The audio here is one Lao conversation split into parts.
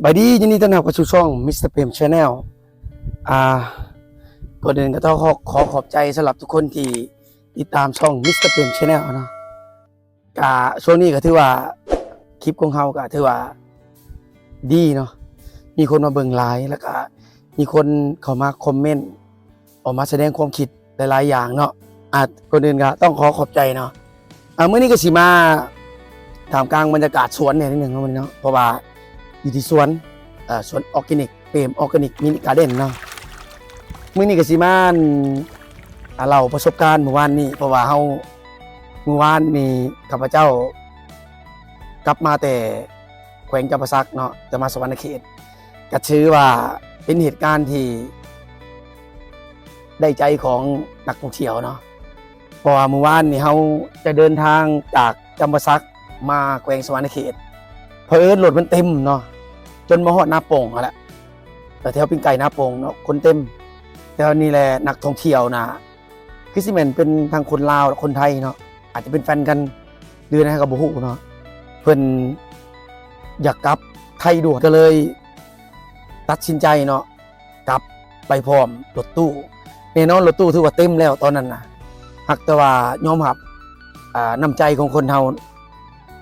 ສະບາຍດີ ຍິນດີຕ້ອນຮັບເຂົ້າສູ່ຊ່ອງ Mister Prem Channel. ອ່າ ກ່ອນອື່ນກໍຕ້ອງຂໍ ຂໍຂອບໃຈສຳລັບທຸກຄົນທີ່ຕິດຕາມຊ່ອງ Mister Prem Channel ເນາະ. ກະຊ່ວງນີ້ກໍຖືວ່າຄລິບຂອງເຮົາກໍຖືວ່າດີເນາະ, ມີຄົນມາເບິ່ງຫຼາຍ ແລ້ວກະມີຄົນເຂົ້າມາຄອມເມັນ ອອກມາສະແດງຄວາມຄິດຫຼາຍໆຢ່າງເນາະ. ອາ ກ່ອນອື່ນກໍຕ້ອງຂໍຂອບໃຈເນາະ. ອາ ມື້ນີ້ກໍຊິມາທ່າມກາງບັນຍາກາດສວນແດ່ໜ້ອຍໜຶ່ງເນາະ ມື້ນີ້ເນາະ ເພາະວ່າຢູ່ທີ່ສວນ ເອີ ສວນອອກແກນິກ Prem Organic Mini Garden ເນາະ. ມື້ນີ້ກໍຊິມາ ອາ ເລົ່າປະສົບການມື້ວານນີ້ ເພາະວ່າເຮົາ ມື້ວານນີ້ຂ້າພະເຈົ້າກັບມາແຕ່ແຂວງຈຳປາສັກເນາະ ຈະມາສະຫວັນນະເຂດ ກໍຖືວ່າເປັນເຫດການທີ່ໄດ້ໃຈຂອງນັກທ່ອງທ່ຽວເນາະ. ເພາະວ່າມື້ວານນີ້ເຮົາຈະເດີນທາງຈາກຈຳປາສັກມາແຂວງສະຫວັນນະເຂດ ເຜີອິນລົດມັນເຕັມເນາະ ຈົນມາຮອດນາໂປ່ງຫັ້ນແຫຼະ ແຖວປີ້ງໄກ່ນາໂປ່ງເນາະ ຄົນເຕັມ. ແຖວນີ້ແຫຼະ ນັກທ່ອງທ່ຽວນະ ຄືຊິແມ່ນເປັນທັງຄົນລາວ ແລະ ຄົນໄທເນາະ ອາດຈະເປັນແຟນກັນ ຫຼືແນວໃດກໍບໍ່ຮູ້ເນາະ ເພິ່ນຢາກກັບໄທດ່ວນ ກໍເລີຍຕັດສິນໃຈເນາະ ກັບໄປພ້ອມລົດຕູ້. ແນ່ນອນລົດຕູ້ຖືວ່າເຕັມແລ້ວຕອນນັ້ນນະ ຫາກແຕ່ວ່າຍອມຮັບ ອ່າ ນ້ຳໃຈຂອງຄົນເຮົາ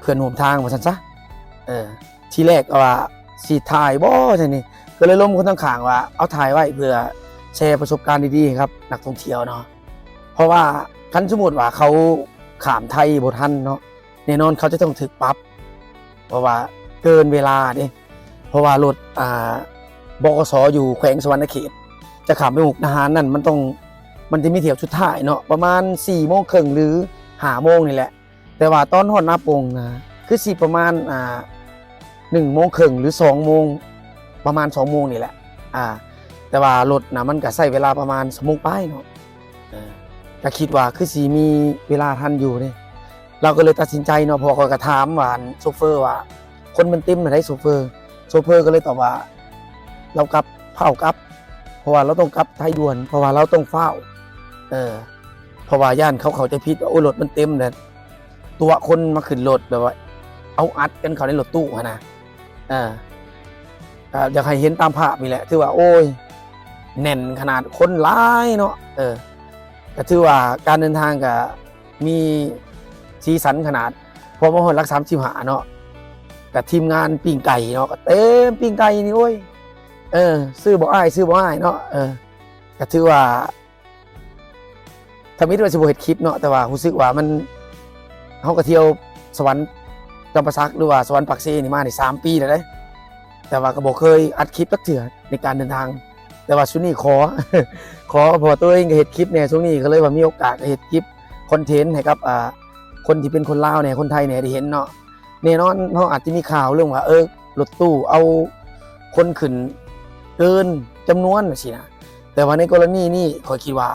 ເພື່ອນຮ່ວມທາງວ່າຊັ້ນຊະ. ເອີ ທີແລກກໍວ່າຊິຖ່າຍບໍ່ຊັ້ນນີ້ ກໍເລີຍລົມຄົນທາງຂ້າງວ່າເອົາຖ່າຍໄວ້ເພື່ອແຊປະສົບການດີໆໃຫ້ກັບນັກທ່ອງທ່ຽວເນາະ. ເພາະວ່າຄັນສົມມຸດວ່າເຂົາຂ້າມໄທບໍ່ທັນເນາະ ແນ່ນອນເຂົາຈະຕ້ອງຖືກປັບ ເພາະວ່າເກີນເວລາເດ້. ເພາະວ່າລົດ ອ່າ ບຂສ ຢູ່ແຂວງສະຫວັນນະເຂດ ຈະຂ້າມໄປມຸກດາຫານນັ້ນ ມັນຕ້ອງ ມັນຈະມີຖ້ຽວສຸດທ້າຍເນາະ ປະມານສີ່ໂມງເຄິ່ງ ຫຼື ຫ້າໂມງນີ້ແຫຼະ. ແຕ່ວ່າຕອນຮອດນາໂປ່ງນະ ຄືຊິປະມານ ອ່າ ໜຶ່ງໂມງເຄິ່ງ ຫຼື ສອງໂມງ ປະມານສອງໂມງນີ້ແຫຼະ. ອ່າ ແຕ່ວ່າລົດນະ ມັນກະໃຊ້ເວລາປະມານສອງໂມງປາຍເນາະ. ເອີ ກະຄິດວ່າຄືຊິມີເວລາທັນຢູ່ເດ້. ລາວກໍເລີຍຕັດສິນໃຈເນາະ ເພາະຂ້ອຍກໍຖາມວ່າ ອັນ ໂຊເຟີວ່າ ຄົນມັນເຕັມແນວໃດໂຊເຟີ. ໂຊເຟີກໍເລີຍຕອບວ່າ ລາວກັບ ຟ້າວກັບ ເພາະວ່າລາວຕ້ອງກັບໄທດ່ວນ ເພາະວ່າລາວຕ້ອງຟ້າວ. ເອີ ເພາະວ່າຢ້ານເຂົາເຂົ້າໃຈຜິດວ່າ ໂອ້ ລົດມັນເຕັມ ແລ້ວຕົວະຄົນມາຂຶ້ນລົດ ແບບວ່າເອົາອັດກັນເຂົ້າໃນລົດຕູ້ຫັ້ນນະ. ເອີ ກໍຢາກໃຫ້ເຫັນຕາມພາບນີ້ແຫຼະ ຖືວ່າ ໂອ້ຍ ແໜ້ນຂະໜາດ ຄົນຫຼາຍເນາະ. ເອີ ກໍຖືວ່າການເດີນທາງກໍມີສີສັນຂະໜາດ ພໍມາຮອດຫຼັກສາມສິບຫ້າເນາະ ກໍທີມງານປີ້ງໄກ່ເນາະ ກໍເຕັມປີ້ງໄກ່ນີ້ ໂອ້ຍ ເອີ ຊື້ບໍ່ອ້າຍ ຊື້ບໍ່ອ້າຍເນາະ. ເອີ ກໍຖືວ່າ ທຳອິດວ່າຊິບໍ່ເຮັດຄລິບເນາະ ແຕ່ວ່າຮູ້ສຶກວ່າມັນ ເຮົາກໍທ່ຽວສະຫວັນຈຳປາສັກ ຫຼືວ່າສະຫວັນປາກເຊນີ້ມາໄດ້ສາມປີແລ້ວເດ້ ແຕ່ວ່າກໍບໍ່ເຄີຍອັດຄລິບຈັກເທື່ອໃນການເດີນທາງ. ແຕ່ວ່າຊ່ວງນີ້ຂໍ ຂໍ ເພາະວ່າຕົວເອງກໍເຮັດຄລິບແດ່ ຊ່ວງນີ້ກໍເລີຍວ່າມີໂອກາດກໍເຮັດຄລິບຄອນເທັນໃຫ້ກັບ ອ່າ ຄົນທີ່ເປັນຄົນລາວແດ່ ຄົນໄທແດ່ໄດ້ເຫັນເນາະ. ແນ່ນອນເຮົາອາດຈະມີຂ່າວເລື່ອງວ່າ ເອີ ລົດຕູ້ເອົາຄົນຂຶ້ນເກີນຈຳນວນຈັ່ງຊີ້ນະ ແຕ່ວ່າໃນກໍລະນີນີ້ຂ້ອຍຄິດວ່າ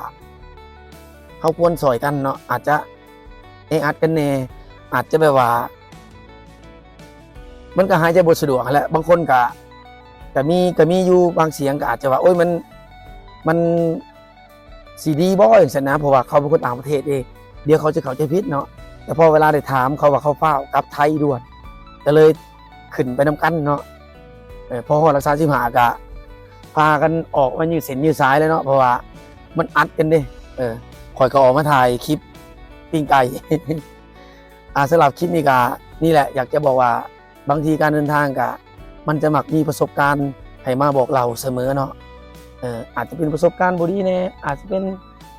ເຮົາຄວນຊ່ອຍກັນເນາະ ອາດຈະແອອັດກັນແດ່ ອາດຈະແບບວ່າ ມັນກໍຫາຍໃຈບໍ່ສະດວກຫັ້ນແຫຼະ. ບາງຄົນກໍ ກໍມີ ກໍມີຢູ່ບາງສຽງ ກໍອາດຈະວ່າ ໂອ້ຍ ມັນ ມັນຊິດີບໍ່ ຈັ່ງຊັ້ນນະ ເພາະວ່າເຂົາເປັນຄົນຕ່າງປະເທດເດ້ ດຽວເຂົາຈະເຂົ້າໃຈຜິດເນາະ. ແຕ່ພໍເວລາໄດ້ຖາມເຂົາວ່າເຂົາຟ້າວກັບໄທດ່ວນ ກໍເລີຍຂຶ້ນໄປນຳກັນເນາະ. ເອີ ພໍຮອດຫຼັກສາມສິບຫ້າກໍພາກັນອອກມາຍືດເສັ້ນຍືດສາຍແລ້ວເນາະ ເພາະວ່າມັນອັດກັນເດ້. ເອີ ຂ້ອຍກໍອອກມາຖ່າຍຄລິບປີ້ງໄກ່. ອ່າ ສຳລັບຄລິບນີ້ກໍນີ້ແຫຼະ ຢາກຈະບອກວ່າ ບາງທີການເດີນທາງກະ ມັນຈະມັກມີປະສົບການໃຫ້ມາບອກເລົ່າສະເໝີເນາະ. ເອີ ອາດຈະເປັນປະສົບການບໍ່ດີແດ່ ອາດຈະເປັນ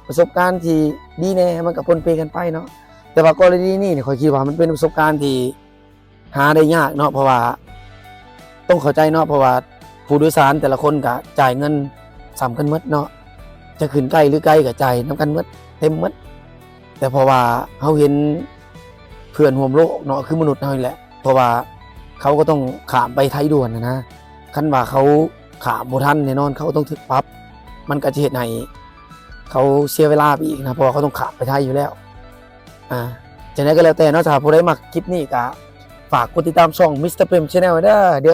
ປະສົບການທີ່ດີແດ່ ມັນກະປົນເປກັນໄປເນາະ. ແຕ່ວ່າກໍລະນີນີ້ນີ້ ຂ້ອຍຄິດວ່າມັນເປັນປະສົບການທີ່ຫາໄດ້ຍາກເນາະ ເພາະວ່າຕ້ອງເຂົ້າໃຈເນາະ ເພາະວ່າຜູ້ໂດຍສານແຕ່ລະຄົນກະຈ່າຍເງິນສ່ຳກັນໝົດເນາະ ຈະຂຶ້ນໃກ້ຫຼືໄກກະຈ່າຍນຳກັນໝົດ ເຕັມໝົດ. ແຕ່ເພາະວ່າເຮົາເຫັນເພື່ອນຮ່ວມໂລກເນາະ ຄືມະນຸດເຮົານີ້ແຫຼະ ເພາະວ່າເຂົາກໍຕ້ອງຂ້າມໄປໄທດ່ວນຫັ້ນນະ. ຄັນວ່າເຂົາຂ້າມບໍ່ທັນ ແນ່ນອນເຂົາຕ້ອງຖືກປັບ ມັນກໍຈະເຮັດໃຫ້ເຂົາເສຍເວລາໄປອີກນະ ເພາະວ່າເຂົາຕ້ອງຂ້າມໄປໄທຢູ່ແລ້ວ. ອ່າ ຈັ່ງໃດກໍແລ້ວແຕ່ເນາະ ຖ້າຜູ້ໃດມັກຄລິບນີ້ກໍຝາກກົດຕິດຕາມຊ່ອງ Mister Prem Channel ເດີ. ດຽ